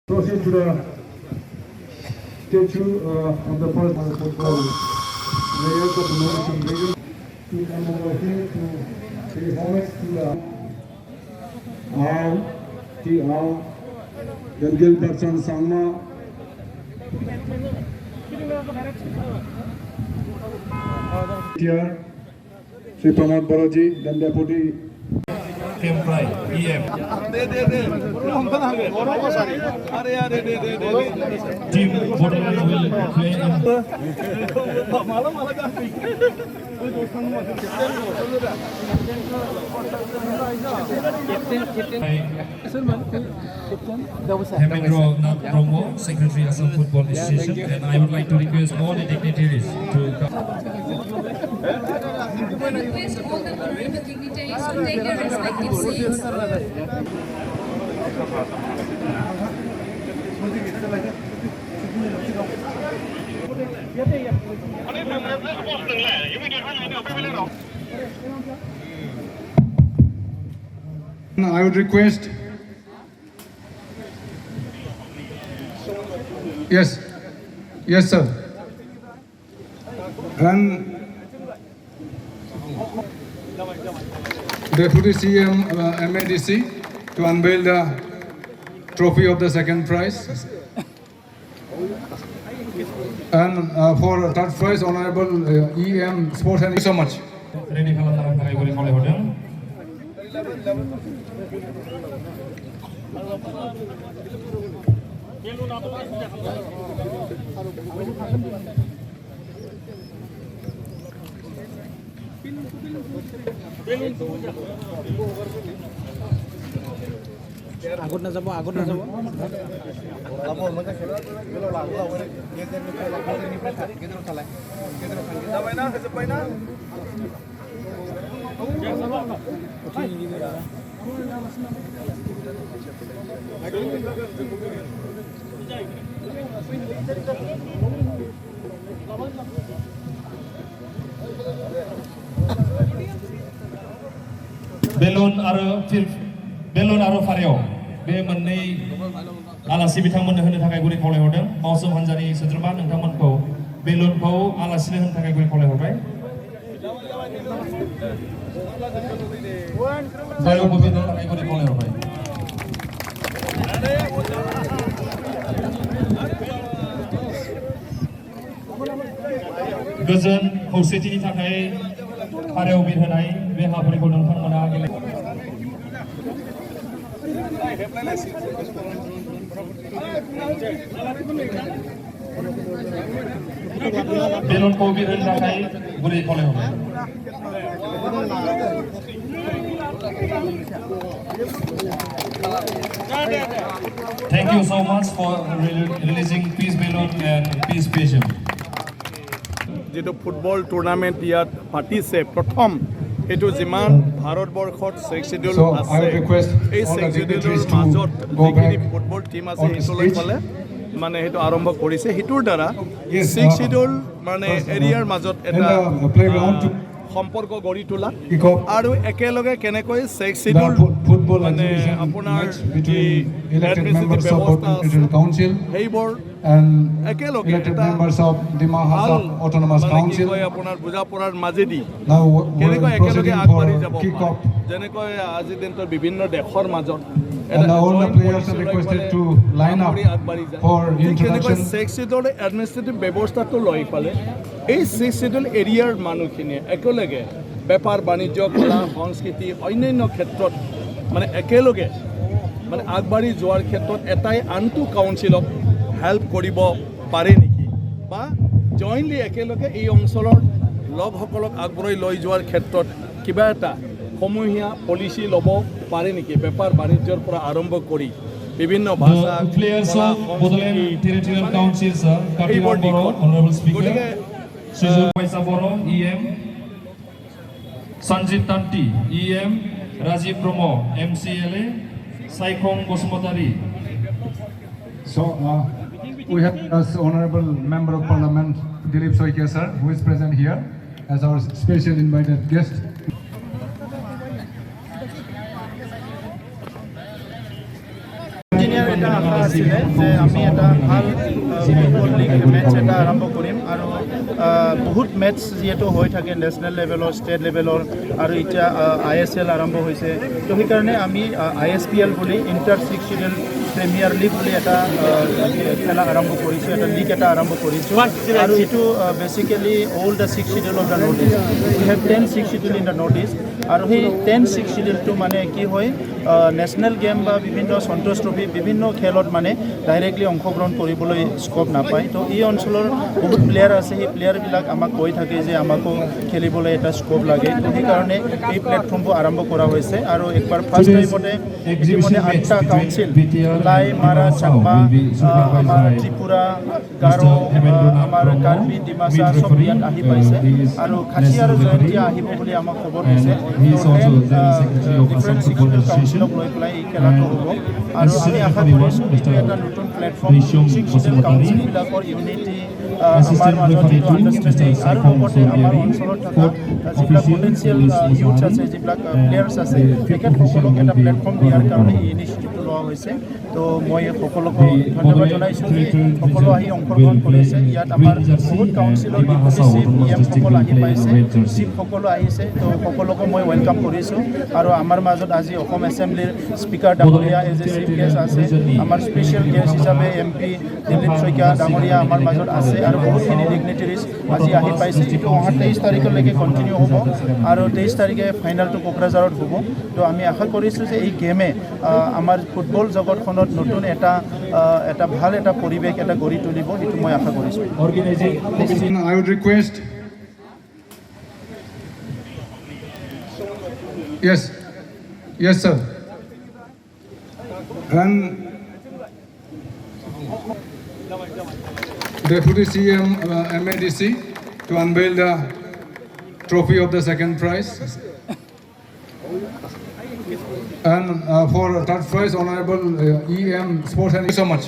Proceed to the statue of the first football players of the Northeastern region to come over here to pay homage to the R T R, then Gilbertson Sangma. Here, Sri Pramod Boroji, then Deputy Kemprai, EM. Team Bodoland will play in Hemendra Nath Brahmo, Secretary Assam Football Association, and I would like to request all the dignitaries to come. I request all the honorable dignitaries to take their respective seats. I would request. Yes, yes, sir. And Deputy CM MADC to unveil the trophy of the second prize. And for third prize, Honorable EM Sports and so much. Ready खालामनो थाखाय गुरै खावलायहरदों। আগত নাযাব, আগত নাযাব। Balloon आरो balloon आरो फारेव बे मोननै आलासि बिथांमोननो होनो थाखाय गुरै खावलायहरदों। मावसोम हान्जानि सोद्रोमा नोंथांमोनखौ बेलुनखौ आलासिनो होनो थाखाय गुरै खावलायहरबाय। फारेवखौ बिरनो थाखाय गुरै खावलायहरबाय। गोजोन खौसेथिनि थाखाय फारेव बिरहोनाय बे हाबाफारिखौ नोंथांमोना गेले बेलुनखौ बिरहोनो थाखाय गुरै खावलायहरबाय। Thank you so much for releasing peace balloon and peace pigeon. যিটো ফুটবল টুৰ্ণামেণ্ট ইয়াত পাতিছে প্ৰথম, সেইটো যিমান ভাৰতবৰ্ষত ছিক্স চিডিউল So, I আছে, would request এই all the six চিডিউলৰ dignitaries to মাজত go যিখিনি back football team আছে on the সেইটো লৈ stage. পেলাই মানে সেইটো আৰম্ভ কৰিছে। সেইটোৰ দ্বাৰা Yes, six schedule মানে first, এৰিয়াৰ মাজত in এটা the playground to সম্পৰ্ক গঢ়ি তোলা kick off আৰু একেলগে কেনেকৈ six the schedule football মানে exhibition আপোনাৰ match যি between elected administrative members of ব্যৱস্থা আছে Territorial Council সেইবোৰ and একেলগে elected এটা members of Dima ভাল Hasao Autonomous মানে কি Council. কয় আপোনাৰ বুজা পৰাৰ মাজেদি Now we কেনেকৈ are একেলগে proceeding আগবাঢ়ি for যাব kick পাৰে। off. যেনেকৈ আজিৰ দিনটোত বিভিন্ন দেশৰ মাজত And all the joint players policy are লৈ requested পেলাই to line up কাম কৰি আগবাঢ়ি যায়। for ঠিক তেনেকৈ introduction. Six চিডুলৰ এডমিনিষ্ট্ৰেটিভ ব্যৱস্থাটো লৈ পেলাই এই ছিক্স চিডুল এৰিয়াৰ মানুহখিনিয়ে একেলগে বেপাৰ বাণিজ্য, কলা সংস্কৃতি, অন্যান্য ক্ষেত্ৰত মানে একেলগে মানে আগবাঢ়ি যোৱাৰ ক্ষেত্ৰত এটাই আনটো কাউন্সিলক হেল্প কৰিব পাৰে নেকি বা জইণ্টলি একেলগে এই অঞ্চলৰ লোকসকলক আগবঢ়াই লৈ যোৱাৰ ক্ষেত্ৰত কিবা এটা সমূহীয়া পলিচি ল'ব পাৰে নেকি, বেপাৰ বাণিজ্যৰ পৰা আৰম্ভ কৰি বিভিন্ন ভাষা, The players কলা, of Bodoland সংস্কৃতি, Territorial Council, sir, এইবোৰ Katiram Boro, দিশত। Honorable Speaker, গতিকে Srijut Paisa Boro, EM, Sanjit Tanti, EM, Rajiv Bromo, MCLA, Saikhong Basumatary. So we have as Honorable Member of Parliament Dilip Saikia sir, who is present here as our special invited guest. এটা আশা আছিলে যে আমি এটা ভাল football league match এটা আৰম্ভ কৰিম আৰু বহুত মেটচ যিহেতু হৈ থাকে নেশ্যনেল লেভেলৰ, ষ্টেট লেভেলৰ আৰু এতিয়া আইএছএল আৰম্ভ হৈছে। তো সেইকাৰণে আমি আইএছপিএল বুলি, Inter Six Schedule Premier League বুলি এটা খেলা আৰম্ভ কৰিছোঁ, এটা লীগ এটা আৰম্ভ কৰিছোঁ। আৰু এইটো basically all the six schedule of the North East. We have 10 six schedule in the North East. আৰু সেই 10 ছিক্স চিডিউলটো মানে কি হয়, নেশ্যনেল গেম বা বিভিন্ন সন্তোষ ট্ৰফি, বিভিন্ন খেলত মানে ডাইৰেক্টলি অংশগ্ৰহণ কৰিবলৈ স্ক'প নাপায়। তো এই অঞ্চলৰ বহুত প্লেয়াৰ আছে। সেই প্লেয়াৰবিলাক আমাক কৈ থাকে যে আমাকো খেলিবলৈ এটা স্ক'প লাগে। তো সেইকাৰণে এই প্লেটফৰ্মবোৰ আৰম্ভ কৰা হৈছে। আৰু একবাৰ ফাৰ্ষ্ট টাইমতে ইতিমধ্যে আঠটা কাউন্সিল, লাই, মাৰা, চাকমা, আমাৰ ত্ৰিপুৰা, গাৰো, আমাৰ কাৰ্বি, ডিমাচা চব ইয়াত আহি পাইছে আৰু খাচী আৰু জয়ন্তীয়া আহিব বুলি আমাক খবৰ দিছে। তো 10 ডিফাৰেণ্ট ছিক্স কাউন্সিলক লৈ পেলাই এই খেলাটো হ'ব আৰু আমি আশা কৰিছোঁ এইটো এটা নতুন প্লেটফৰ্ম, ছিক্স চিডিউল কাউন্সিলবিলাকৰ ইউনিটি, আমাৰ মাজত যিটো আণ্ডাৰষ্টেণ্ডিং আৰু লগতে আমাৰ অঞ্চলত থকা যিবিলাক পটেঞ্চিয়েল ইউথ আছে, যিবিলাক প্লেয়াৰ্ছ আছে, তেখেতসকলক এটা প্লেটফৰ্ম দিয়াৰ কাৰণে এই ইনিচিয়েটিভটো লোৱা হৈছে। তো মই সকলোকে ধন্যবাদ জনাইছোঁ যে সকলো আহি অংশগ্ৰহণ কৰিছে। ইয়াত আমাৰ বহুত কাউন্সিলৰ ডেপুটি চিফ, ই এমসকল আহি পাইছে, চিফসকলো আহিছে। তো সকলোকে মই welcome কৰিছোঁ। আৰু আমাৰ মাজত আজি অসম এছেম্বলিৰ স্পীকাৰ ডাঙৰীয়া এজ এ চিফ গেষ্ট আছে। আমাৰ স্পেচিয়েল গেষ্ট হিচাপে এম পি দিলীপ শইকীয়া ডাঙৰীয়া আমাৰ মাজত আছে আৰু বহুতখিনি ডিগনিটেৰিজ আজি আহি পাইছে। যিটো অহা 23 তাৰিখলৈকে কণ্টিনিউ হ'ব আৰু 23 তাৰিখে ফাইনেলটো কোকৰাঝাৰত হ'ব। তো আমি আশা কৰিছোঁ যে এই গেমে আমাৰ ফুটবল জগতখনত নতুন এটা ভাল এটা পৰিৱেশ এটা গঢ়ি তুলিব, সেইটো মই আশা কৰিছোঁ। Organizing I would request. Yes, sir. And Deputy CM MADC to unveil the trophy of the second prize. And for third prize, Honorable EM Sports and, thank you so much.